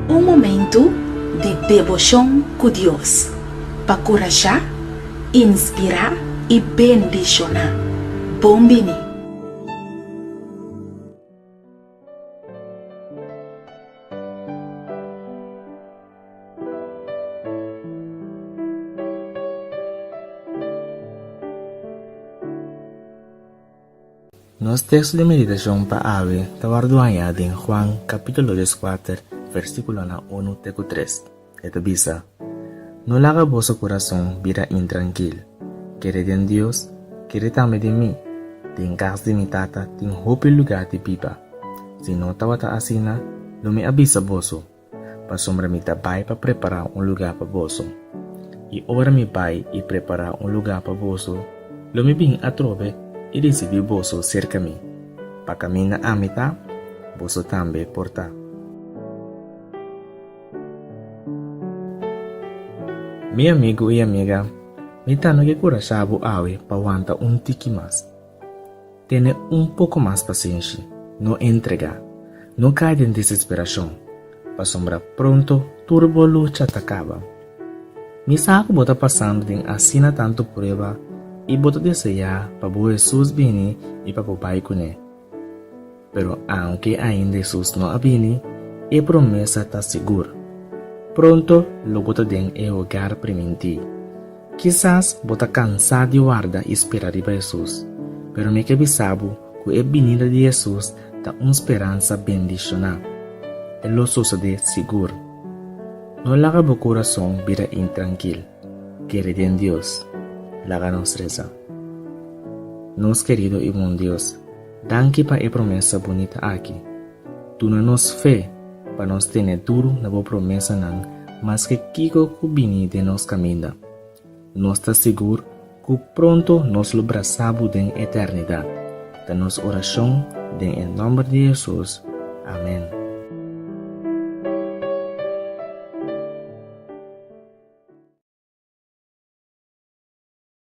Un momentu di deboshon ku Dios pa kurashá, inspirá i bendishoná. Bon bini! Nos teksto di meditashon pa awe ta wòrdu hañá den Juan kapítulo dieskuater, versíkulonan unu te ku tres. E ta bisa, No laga boso kurason bira intrankil. Kere den Dios, kere tambe den mi. Den kas di mi Tata tin hopi lugá di biba. Si no tabata asina, lo mi a bisa boso. pasobra mi ta bai pa prepará un lugá pa boso. I ora mi bai i prepará un lugá pa boso, lo mi bin atrobe i risibí boso serka mi, pa kaminda ami ta, boso tambe por ta. Mi amigu i amiga, mi tambe ke kurashá bo awe pa wanta un tiki mas. Tene un poko mas pasenshi, no entregá. No kai den desesperashon, pasobra pronto tur bo lucha ta kaba. Mi sa ku bo ta pasando den asina tantu prueba i bo ta deseá pa bo Hesus bini i pa bo bai kuné. Pero aunke ainda Hesus no a bini, e promesa ta sigur. Pronto lo bo ta den e hogar primintí. Kisas bo ta kansá di warda i spera riba Hesus, pero mi ke bisa bo ku e binida di Hesus ta un speransa bendishoná. E lo sosodé sigur. No laga bo kurason bira intrankil. Kere den Dios. Laga nos resa. Nos kerido i bon Dios, danki pa e promesa bunita aki. Duna nos fe pa nos tene duru na bo promesanan maske kiko ku bini den nos kaminda. Nos ta sigur ku pronto nos lo brasa bo den eternidat. Ta nos orashon den e nòmber di Hesus. Amen.